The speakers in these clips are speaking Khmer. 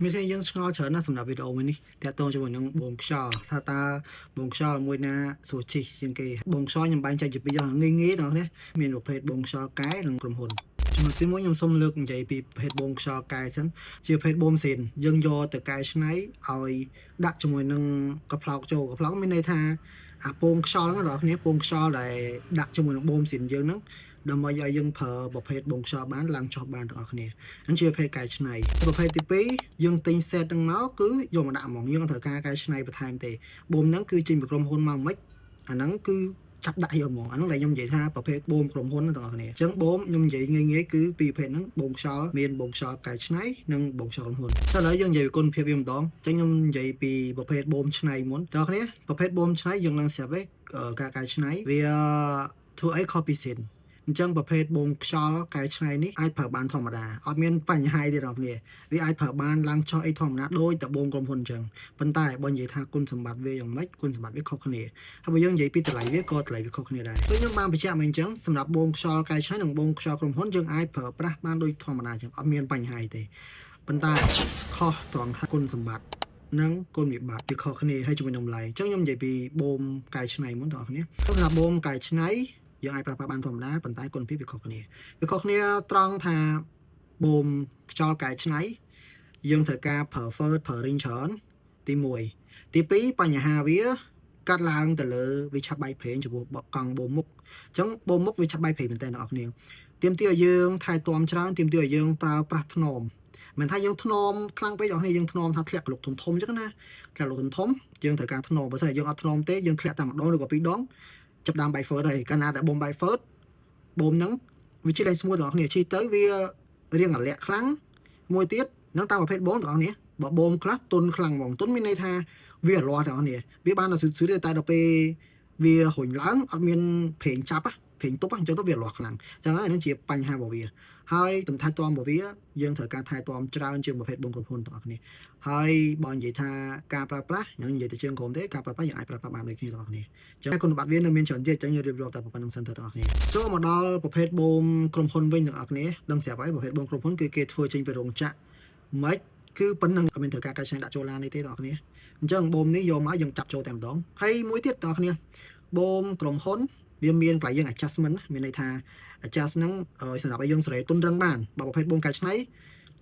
មានគ្នាយើងឆ្ងល់ច្រើនណាស់សម្រាប់វីដេអូមួយនេះតាក់ទងជាមួយនឹងបូមខ្យល់ថាតើបូមខ្យល់មួយណាស្រួលជិះជាងគេបូមខ្យល់ខ្ញុំបែងចែកជាពីរយ៉ាងងាយងាយដល់នេះមានប្រភេទបូមខ្យល់កែនិងក្រុមហ៊ុនចំណុចទីមួយខ្ញុំសូមលើកនិយាយពីប្រភេទបូមខ្យល់កែសិនជាប្រភេទបូមស៊ីនយើងយកទៅកែច្នៃឲ្យដាក់ជាមួយនឹងកប្លោកចូលកប្លោកមានន័យថាអាពងខ្យល់ហ្នឹងដល់គ្នាពងខ្យល់ដែលដាក់ជាមួយនឹងបូមស៊ីនយើងហ្នឹងដើម្បីឲ្យយើងប្រើប្រភេទបូមខ្យល់បានឡើងចុះបានទាំងអស់គ្នាហ្នឹងជាប្រភេទកែច្នៃប្រភេទទី2យើងទិញ set ហ្នឹងមកគឺយកមកដាក់ហ្មងយើងអត់ត្រូវការកែច្នៃបន្ថែមទេបូមហ្នឹងគឺចេញពីក្រុមហ៊ុនមកមិនអាហ្នឹងគឺចាប់ដាក់យកហ្មងអាហ្នឹងដែលខ្ញុំនិយាយថាប្រភេទបូមក្រុមហ៊ុនណាបងប្អូនអញ្ចឹងបូមខ្ញុំនិយាយងាយៗគឺពីរប្រភេទហ្នឹងបូមខ្យល់មានបូមខ្យល់កែច្នៃនិងបូមខ្យល់ក្រុមហ៊ុនឥឡូវយើងនិយាយពីគុណភាពវាម្ដងអញ្ចឹងខ្ញុំនិយាយពីប្រភេទបូមច្នៃមុនបងប្អូនប្រភេទបូមច្នៃយើងនឹងស្រាប់ឯងការកែច្នៃវាធ្វើអីខុសពីស៊ីនអញ្ចឹងប្រភេទបូមខ្យល់កែច្នៃនេះអាចប្រើបានធម្មតាអត់មានបញ្ហាទេបងប្អូនវាអាចប្រើបានឡើងចុះអីធម្មតាដូចតែបូមក្រុមហ៊ុនអញ្ចឹងប៉ុន្តែបើនិយាយថាគុណសម្បត្តិវាយ៉ាងម៉េចគុណសម្បត្តិវាខុសគ្នាហើយបើយើងនិយាយពីតម្លៃវាក៏តម្លៃវាខុសគ្នាដែរដូចខ្ញុំបានបញ្ជាក់មកអញ្ចឹងសម្រាប់បូមខ្យល់កែច្នៃនិងបូមខ្យល់ក្រុមហ៊ុនយើងអាចប្រើប្រាស់បានដូចធម្មតាអញ្ចឹងអត់មានបញ្ហាទេប៉ុន្តែខុសត្រង់ថាគុណសម្បត្តិនិងគុណវិបត្តិវាខុសគ្នាហើយជាមួយនឹងតម្លៃអញ្ចឹងខ្ញុំនិយាយពីបូមកែច្នៃមុនបងប្អូនសម្រាប់បូមកែច្នៃយើងអាចប្រើប្រាស់បានធម្មតាប៉ុន្តែគុណភាពវាខុសគ្នាវាខុសគ្នាត្រង់ថាបូមខ្យល់កែច្នៃយើងត្រូវការប្រើ ហ្វឺត ប្រើ ring ច្រើនទី1ទី2បញ្ហាវាកាត់ឡើងទៅលើវាឆាប់បែកប្រេងចំពោះកង់បូមមុខអញ្ចឹងបូមមុខវាឆាប់បែកប្រេងមែនតើអ្នកនរគ្នាទាមទារឲ្យយើងថែទាំច្រើនទាមទារឲ្យយើងប្រើប្រាស់ថ្នមមិនថាយើងថ្នមខ្លាំងពេកអ្នកនរគ្នាយើងថ្នមថាធ្លាក់ក្លុកធំធំអញ្ចឹងណាធ្លាក់ក្លុកធំធំយើងត្រូវការថ្នមបើសិនជាយើងអត់ថ្នមទេយើងធ្លាក់តែម្ដងឬក៏ពីរដងចាប់ដើមបែកហ្វឺតហើយកាលណាតែបូមបែកហ្វឺតបូមហ្នឹងវាជិះឡើងស្ងួតទាំងអស់គ្នាជិះទៅវារៀងអាលាក់ខ្លាំងមួយទៀតនឹងតាមប្រភេទបូមទាំងអស់គ្នាបើបូមខ្លះទុនខ្លាំងហ្មងទុនមានន័យថាវាអាលាស់ទាំងអស់គ្នាវាបានតែស៊ឺៗទេតែដល់ពេលវារុញឡើងអត់មានប្រេងចាប់ប្រេងទប់អញ្ចឹងទៅវាលាស់ខ្លាំងអញ្ចឹងហើយនឹងជាបញ្ហារបស់វាហើយតំថែទាំរបស់វាយើងត្រូវការថែទាំច្រើនជាងប្រភេទបូមក្រុមហ៊ុនទាំងអស់គ្នាហើយបើនិយាយថាការប្រើប្រាស់ខ្ញុំនិយាយទៅជើងក្រុមទេការប្រើប្រាស់យើងអាចប្រើប្រាស់បានដូចគ្នាទាំងអស់គ្នាអញ្ចឹងគុណសម្បត្តិវានៅមានច្រើនទៀតអញ្ចឹងយើងរៀបរាប់តែប៉ុណ្្នឹងសិនទៅទាំងអស់គ្នាចូលមកដល់ប្រភេទបូមក្រុមហ៊ុនវិញទាំងអស់គ្នាដឹងស្រាប់ហើយប្រភេទបូមក្រុមហ៊ុនគឺគេធ្វើចេញពីរោងចក្រមិនគឺប៉ុណ្្នឹងអត់មានត្រូវការកែច្នៃដាក់ចូលឡាននេះទេទាំងអស់គ្នាអញ្ចឹងបូមនេះយកមកយើងចាប់ចូលតែម្ដងហើយមួយទៀតទាំងអស់គ្នាបូមក្រុមហ៊ុនវាមានកន្លែងយើង adjustment មានន័យថា adjust ហ្នឹងសម្រាប់ឲ្យយើងសេរីទុនរឹងបានបើប្រភេទបូមកែច្នៃ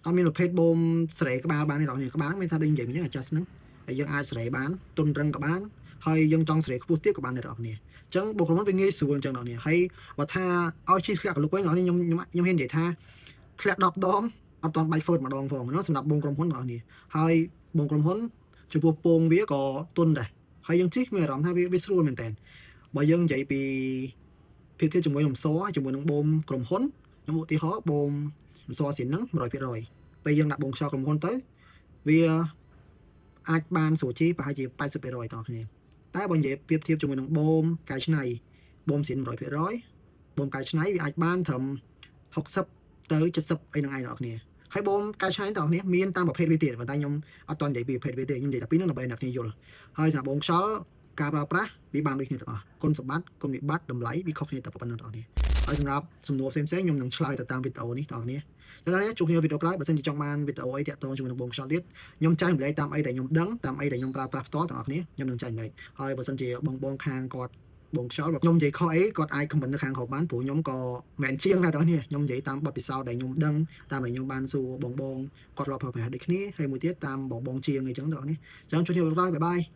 អត់មានប្រភេទបូមសេរីក្បាលបានទេបងប្អូនក្បាលហ្នឹងមានថាដូចនិយាយអញ្ចឹង adjust ហ្នឹងហើយយើងអាចសេរីបានទុនរឹងក៏បានហើយយើងចង់សេរីខ្ពស់ទៀតក៏បានដែរបងប្អូនអញ្ចឹងបុគ្គលិកវាងាយស្រួលអញ្ចឹងបងប្អូនហើយបើថាឲ្យជិះធ្លាក់កលុកវិញបងប្អូនខ្ញុំខ្ញុំហ៊ាននិយាយថាធ្លាក់10ដងអត់ទាន់បែកហ្វឺតម្ដងផងហ្នឹងសម្រាប់បងក្រុមហ៊ុនបងប្អូនហើយបងក្រុមហ៊ុនចំពោះពងវាក៏ទុនដែរហើយយើងជិះមានអារម្មណ៍ថាវាស្រួលមែនតើបើយើងនិយាយពីប្រៀបធៀបជាមួយនឹងសជាមួយនឹងបូមក្រុមហ៊ុនខ្ញុំឧទាហរណ៍បូមសស៊ីនហ្នឹង100%ពេលយើងដាក់បូមខ្យល់ក្រុមហ៊ុនទៅវាអាចបានស្រួលជីប្រហែលជា80%តគ្នាតែបើនិយាយប្រៀបធៀបជាមួយនឹងបូមកែច្នៃបូមស៊ីន100%បូមកែច្នៃវាអាចបានត្រឹម60ទៅ70អីនឹងឯងដល់គ្នាហើយបូមកែច្នៃដល់គ្នាមានតាមប្រភេទវាទៀតប៉ុន្តែខ្ញុំអត់តន់និយាយពីប្រភេទវាទេខ្ញុំនិយាយតែពីរហ្នឹងដើម្បីអ្នកគ្នាយល់ហើយសម្រាប់បូមខ្យល់ការប្រើប្រាស់វាបានដូចគ្នាទាំងអស់គុណសម្បត្តិគុណវិបត្តិតម្លៃវាខុសគ្នាតែប៉ុណ្្នឹងទាំងអស់គ្នាហើយសម្រាប់សំណួរផ្សេងៗខ្ញុំនឹងឆ្លើយទៅតាមវីដេអូនេះទាំងអស់គ្នាដល់នេះជួបគ្នាវីដេអូក្រោយបើសិនជាចង់បានវីដេអូអីតាក់ទងជាមួយនឹងបូមខ្យល់ទៀតខ្ញុំចែករំលែកតាមអីដែលខ្ញុំដឹងតាមអីដែលខ្ញុំប្រើប្រាស់ផ្ទាល់ទាំងអស់គ្នាខ្ញុំនឹងចែករំលែកហើយបើសិនជាបងបងខាងគាត់បងខ្យល់បើខ្ញុំនិយាយខុសអីគាត់អាច comment នៅខាងក្រោមបានព្រោះខ្ញុំក៏មិនមែនជាងដែរទាំងនេះខ្ញុំនិយាយតាមបទពិសោធន៍ដែលខ្ញុំដឹងតាមដែលខ្ញុំបានសួរបងបងគាត់ធ្លាប់ប្រើប្រាស់ដូចគ្នាហើយមួយទៀតតាមបងបងជាងអីចឹងទាំងនេះអញ្ចឹងជួបគ្នាវីដេអូក្រោយ bye bye.